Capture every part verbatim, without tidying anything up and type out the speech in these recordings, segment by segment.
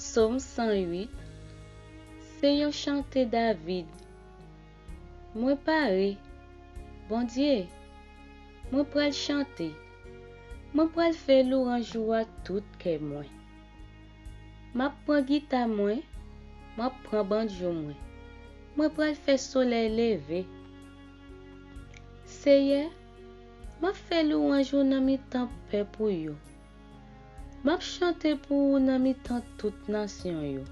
Sòm san uit. Se yon chante David. Mwen pare, Bondye, mwen pral chante. Mwen pral fè lwanj ou ak tout kè mwen. M ap pran gita mwen, m ap pran banjo mwen. Mwen pral fè solèy leve. Seyè, m ap fè lwanj ou nan mitan pèp ou yo. M ap chante pou ou nan mitan tout nasyon yo.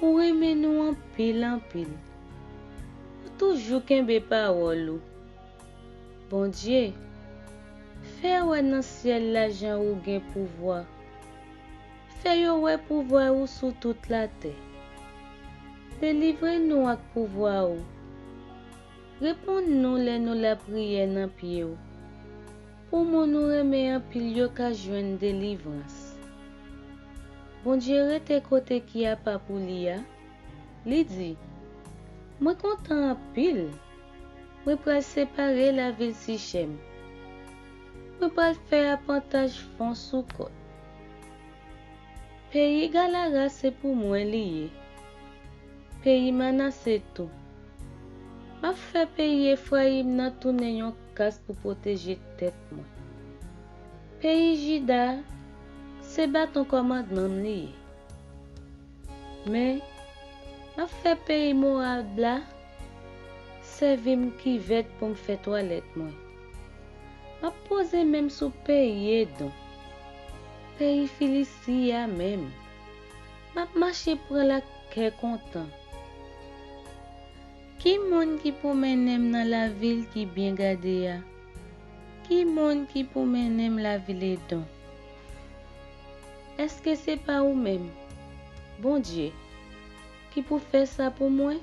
Ou renmen nou anpil, anpil. Ou toujou kenbe pawòl ou. Bondye, fè yo wè nan syèl la jan ou gen pouvwa. Fè yo wè pouvwa ou sou tout latè. Delivre nou ak pouvwa ou. Reponn nou lè nou lapriyè nan pye w. Pou moun ou renmen anpil yo ka jwenn delivrans. Bondye rete kote ki apa pou li a. Li di, mwen kontan anpil. Mwen pral separe lavil Sichèm. Mwen pral fè apantaj fon sou kòt. Peyi Galara se pou mwen li ye. Peyi Manase tou. M ap fè peyi Efrayim nan tounen yon kas pou pwoteje tèt mwen. Peyi Jida, se baton kòmandman m li ye. Men, m ap fè peyi Mowab la sèvi m kivèt pou m fè twalèt mwen. M ap poze men m sou peyi Edon, peyi Filisti a menm. M ap mache pran l ak kè kontan. Ki moun ki pou mennen m nan lavil ki byen gade a? Ki moun ki pou mennen m lavil Edon? Èske se pa ou menm, Bondye, ki pou fè sa pou mwen?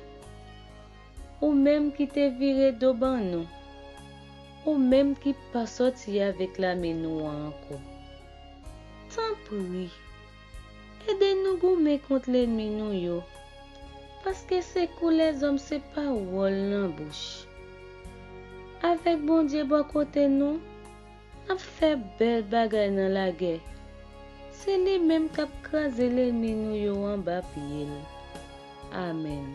Ou menm ki te vire do ban nou, ou menm ki pa sòti avèk lame nou an ankò. Tanpri, ede nou goumen kont lènmi nou yo, paske sekou lèzòm se pawòl nan bouch. Avèk Bondye bò kote nou, n ap fè bèl bagay nan lagè. Se li menm k ap kraze lènmi nou yo anba pye l. Amèn.